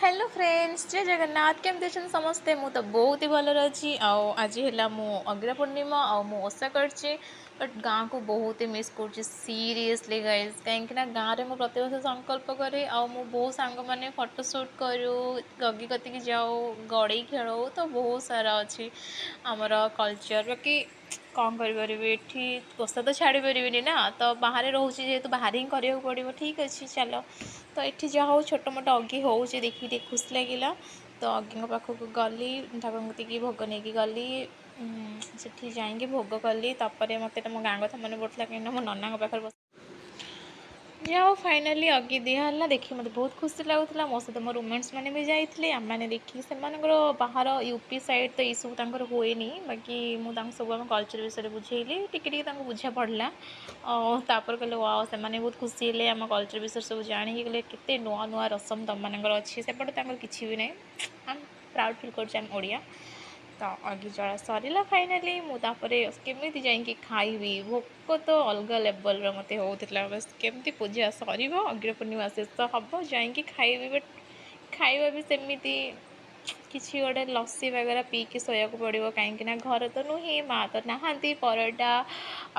Hello friends, ଜୟ ଜଗନ୍ନାଥ। କେମିତି ଅଛନ୍ତି ସମସ୍ତେ? ମୁଁ ତ ବହୁତ ହି ଭଲରେ ଅଛି। ଆଉ ଆଜି ହେଲା ମୁଁ ଅଗିରା ପୂର୍ଣ୍ଣିମା ଆଉ ମୁଁ ଓଷା କରିଛି, ବଟ୍ ଗାଁକୁ ବହୁତ ହି ମିସ୍ କରୁଛି, ସିରିୟସଲି ଗାଇଜ୍। କାହିଁକିନା ଗାଁରେ ମୁଁ ପ୍ରତିବର୍ଷ ସଂକଳ୍ପ କରେ ଆଉ ମୁଁ ବହୁତ ସାଙ୍ଗମାନେ ଫଟୋ ସୁଟ୍ କରୁ, ଗଗି କତିକି ଯାଉ, ଗଡ଼େଇ ଖେଳୁ। ତ ବହୁତ ସାରା ଅଛି ଆମର କଲଚର୍। ବାକି କ'ଣ କରିପାରିବି, ଏଠି ଓଷା ତ ଛାଡ଼ି ପାରିବିନି ନା। ତ ବାହାରେ ରହୁଛି ଯେହେତୁ, ବାହାରେ ହିଁ କରିବାକୁ ପଡ଼ିବ। ଠିକ୍ ଅଛି, ଚାଲ। ତ ଏଠି ଯାହା ହଉ ଛୋଟ ମୋଟ ଅଗି ହେଉଛି, ଦେଖିକି ଟିକେ ଖୁସି ଲାଗିଲା। ତ ଅଗିଙ୍କ ପାଖକୁ ଗଲି, ଠାକୁରଙ୍କ କତିକି ଭୋଗ ନେଇକି ଗଲି, ସେଠି ଯାଇକି ଭୋଗ କଲି। ତାପରେ ମୋତେ ତ ମୋ ଗାଁ କଥା ମନେ ପଡ଼ୁଥିଲା, କାହିଁକିନା ମୋ ନନାଙ୍କ ପାଖରେ ବସି। ଯାହା ହଉ, ଫାଇନାଲି ଅଗି ଦିଆହେଲା। ଦେଖିକି ମୋତେ ବହୁତ ଖୁସି ଲାଗୁଥିଲା। ମୋ ସହିତ ମୋ ରୁମମେଟ୍ସ ମାନେ ବି ଯାଇଥିଲେ। ଆମେମାନେ ଦେଖିକି, ସେମାନଙ୍କର ବାହାର ୟୁପି ସାଇଡ଼୍ ତ ଏଇସବୁ ତାଙ୍କର ହୁଏନି। ବାକି ମୁଁ ତାଙ୍କୁ ସବୁ ଆମ କଲଚର୍ ବିଷୟରେ ବୁଝେଇଲି, ଟିକେ ଟିକେ ତାଙ୍କୁ ବୁଝା ପଡ଼ିଲା। ଆଉ ତାପରେ କହିଲେ ୱାଓ। ସେମାନେ ବହୁତ ଖୁସି ହେଲେ ଆମ କଲଚର୍ ବିଷୟରେ ସବୁ ଜାଣିକି। କହିଲେ, କେତେ ନୂଆ ନୂଆ ରସମ ତମମାନଙ୍କର ଅଛି, ସେପଟେ ତାଙ୍କର କିଛି ବି ନାହିଁ। ଆମେ ପ୍ରାଉଡ଼ ଫିଲ୍ କରୁଛୁ ଆମେ ଓଡ଼ିଆ। ତ ଅଗି ଜଳା ସରିଲା ଫାଇନାଲି। ମୁଁ ତାପରେ କେମିତି ଯାଇକି ଖାଇବି, ଭୋକ ତ ଅଲଗା ଲେଭଲ୍ର ମୋତେ ହେଉଥିଲା। ବାସ୍, କେମିତି ପୂଜା ସରିବ, ଅଗିର ପୂର୍ଣ୍ଣିମା ଶେଷ ହେବ, ଯାଇକି ଖାଇବି। ବଟ୍ ଖାଇବା ବି ସେମିତି କିଛି ଗୋଟେ ଲସି ବଗେରା ପିଇକି ଶୋଇବାକୁ ପଡ଼ିବ, କାହିଁକିନା ଘରେ ତ ନୁହେଁ, ମା' ତ ନାହାନ୍ତି। ପରଟା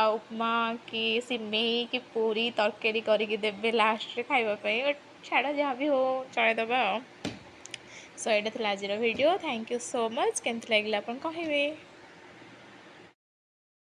ଆଉ ଉପମା କି ସିମେଇ କି ପୁରୀ ତରକାରୀ କରିକି ଦେବେ ଲାଷ୍ଟରେ ଖାଇବା ପାଇଁ। ବଟ୍ ଛାଡ଼, ଯାହା ବି ହଉ ଚଳେଇଦେବା। ଆଉ ସୋ ଏଇଟା ଥିଲା ଆଜିର video. Thank you so much. କେମିତି ଲାଗିଲା ଆପଣ କହିବେ।